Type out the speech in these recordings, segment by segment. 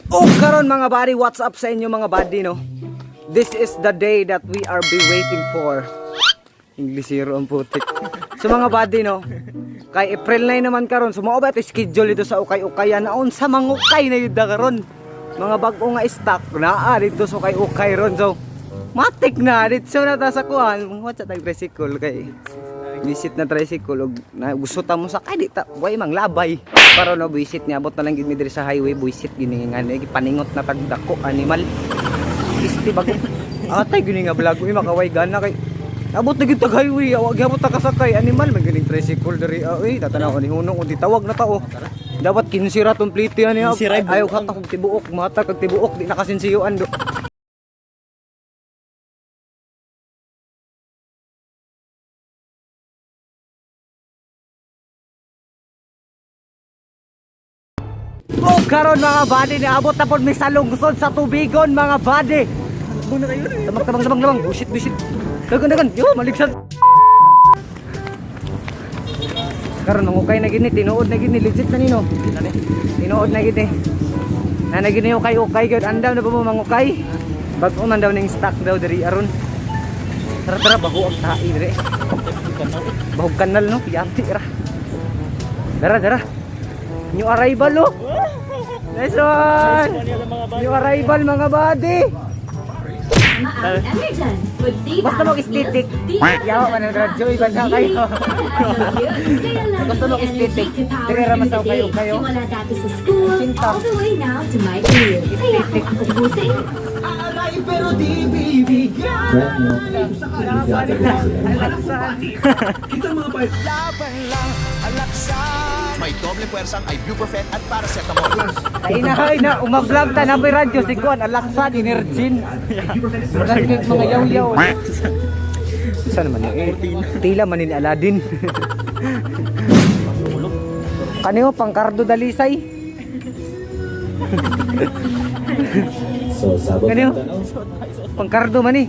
Oh, karon mga buddy, what's up sa inyo mga buddy, no? This is the day that we are be waiting for. Inglesero ang putik. So mga buddy, no? Kay April 9 naman karon, so mao ba ito schedule dito sa ukay-ukayan na unsa mangukay na yun da karon. Mga bag-o nga stock naa dito sa ukay-ukay ron. So matik na dito na ta sa kuan. What's tag tricycle kay visit na tricycle og na gusto ta mo sakay di ta way mang labay para no visit niya abot na lang gid mi diri sa highway, buisit gini nga ni paningot na tagdako animal isti bago atay gini nga vlog uy makaway gana kay abot na gid tag highway, awa gyapon ta kasakay animal man gining tricycle diri, ah, uy tatanaw ni hunong kung tawag na tao dapat 15 ra tong plite ani. 15 ra. Ayaw hatak og tibuok mata kag tibuok di nakasinsiyuan do. Oh, karon mga buddy, niabot na pod mi sa lungsod sa tubigon mga buddy. Tabang tabang tabang tabang. Bullshit bullshit. Dagan dagan. Yo, maligsan. Karon mangukay na gini, tinuod na gini, legit na nino. Tinuod na gini. Na na gini ukay-ukay gyud andam na ba mo mangukay? Bag-o man daw ning stock daw diri aron. Tara tara bago ang tai diri. Bahog kanal no, yanti ra. Dara dara. New arrival oh. Nice one. New arrival mga buddy. Basta mag-aesthetic. Yawa man ang radyo, iba na kayo. Basta mag-aesthetic. Dire ra masaw kayo kayo. Simula dati sa school, Cinta. all the way now to my career. Kaya kung ako po sa inyo, May doble puwersang ibuprofen at paracetamol. Ay na, ay na, umag-vlog ta na may radyo si Kuan, Alaksan, Energin. Murag mga yaw-yaw. Saan naman yun? Eh, tila man ni Aladdin. Kaniyo, pangkardo dalisay. So, sabog Kaniyo? ng tanong. Pangkardo man eh.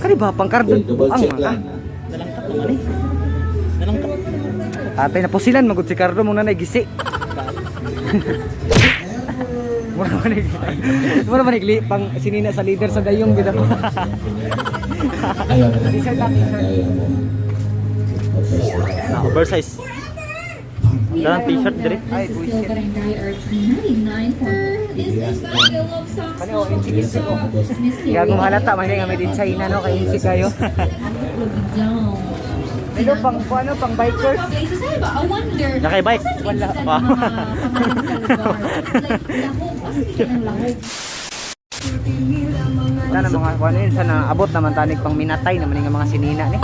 Kani ba, pangkardo? Well, double Ang check mga. lang. Nalangkap naman eh. Nalangkap. Atay na pusilan, magod si Cardo mong nanay gisi. Mura man mura man pang sinina sa leader sa dayong gid ako. Ayaw na lang. T-shirt lang, t-shirt. Ayaw mo. Oversize. Na oversize. Dalang t-shirt dire. Ay, bullshit. Barangay Earth 99. This is my love song. Kani oh, insik insik oh. Gagong halata man nga made in China no kay insik kayo. Pero pang ano pang bikers. I wonder. Naka-bike? Wala. Wala. Sana mga ano yun, sana abot naman tanig pang minatay naman nga mga sinina ni.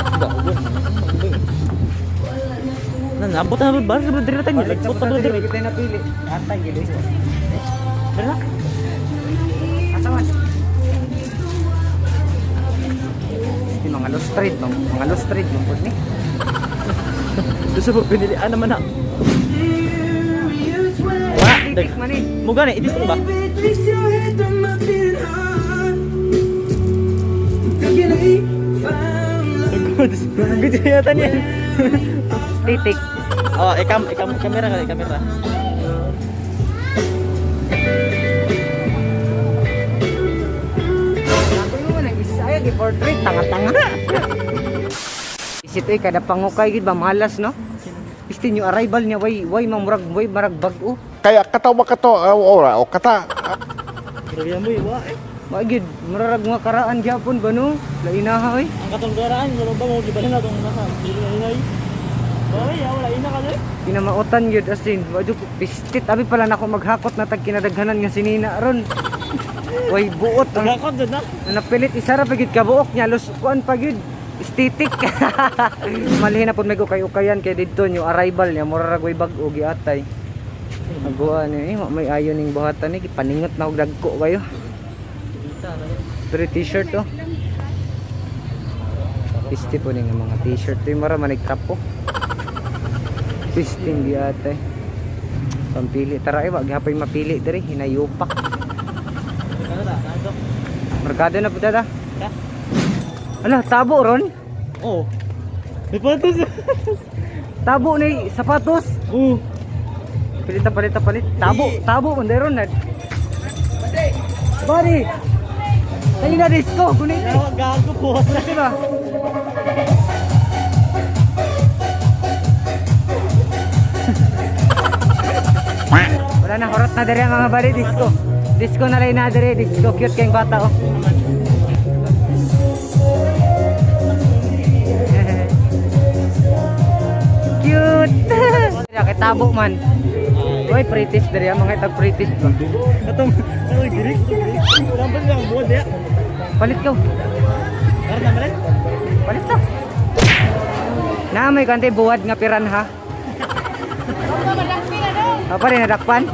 Nabot na ba? Dire na tayo. Nabot na dire. Kita na pili. Atay gid. Dire na. Asa man? Yung mga lost trade, mga lost trade yung pud ni. Doon sa pinilian naman na. Wala. Titik man eh. Mo gani, itis mo ba? Gusto yata niya. Titik. Oh, ikam ikam kamera ka, kamera. Ako mo nang isaya gi portrait tanga-tanga. Isit eh kada pangukay gid ba malas no? Isti new arrival niya way way mamurag way marag bag-o. Kaya katawa ka to, ora, o kata. Grabe mo eh, wa eh. Wa gid murag mga karaan gyapon ba no? Lainaha oy. Ang katong garaan, wala ba mo gibalhin na tong nasa. Dili na inay. Wala ya, wala ina ka dre. Kinamautan gyud as in wa jud ko pistit abi pala nako maghakot na tag kinadaghanan nga sinina ron. Way buot ang Nagakot jud na. napilit isa ra pa gid kabuok niya los kuan pa gid aesthetic. Malhin na pud may ukay-ukayan kay didto new arrival niya mura ra way bag-o giatay. Aguan ni eh, may ayo ning buhatan ni paningot na og dagko kayo. Pero t-shirt oh. Pisti po ning mga t-shirt to mura man trapo. Pisting giatay. Pampili tara eh wa gihapon mapili diri hinayupak. Ano na, nado. Merkado na po dada. Ha? Ala, tabo ron. Oh. May patos. Tabo ni sapatos. Oh. Palit palit palit. Tabo, tabo man ron na. Buddy! Dali na disco, gunit eh. Gago po. Di ba? Wala na, horot na dere mga buddy, disco. Disco na rin na dere, disco. Cute kayong bata, oh. Cute! Kitabo man. Uy, pretty dere, mga itag pretty ba? Katong, katong diri. Lamban lang buwan diya. Palit ko. Karon na malit. Palit to. Na may kanti buwad nga piranha. Apa rin nadakpan?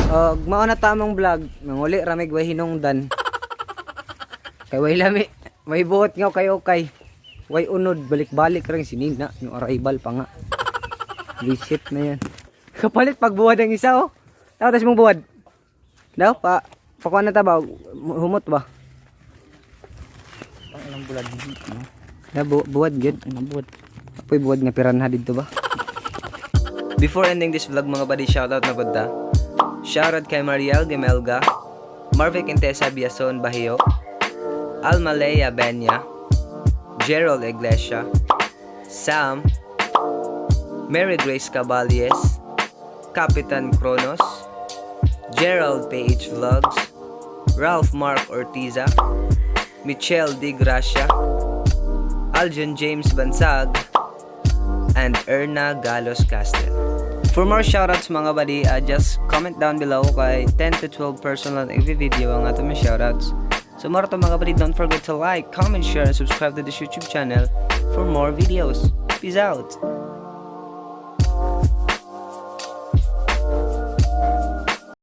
Og mao na tamang vlog, manguli ra mig way hinungdan. Kay way lami, way buot nga kay okay. Way unod balik-balik ra yung sinina, yung arrival pa nga. Visit na yan. Kapalit pagbuwad ang isa oh. Tapos mong buwad. Daw pa pakuha na ta ba? Humot ba? Ang ilang bulan. Na buwad gyud. Ilang buwan. Apoy buwad nga piranha dito ba? Before ending this vlog, mga buddy, shoutout na punta. Shoutout kay Mariel Gemelga, Marvic Intesa Biason Bahio, Alma Lea Benya, Gerald Iglesia, Sam, Mary Grace Caballes, Capitan Kronos, Gerald PH Vlogs, Ralph Mark Ortiza, Michelle D. Gracia, Aljon James Bansag, and Erna Galos Castel. For more shoutouts, mga buddy, just comment down below kay 10 to 12 person lang every video ang ato mga shoutouts. So more to, mga buddy, don't forget to like, comment, share, and subscribe to this YouTube channel for more videos. Peace out!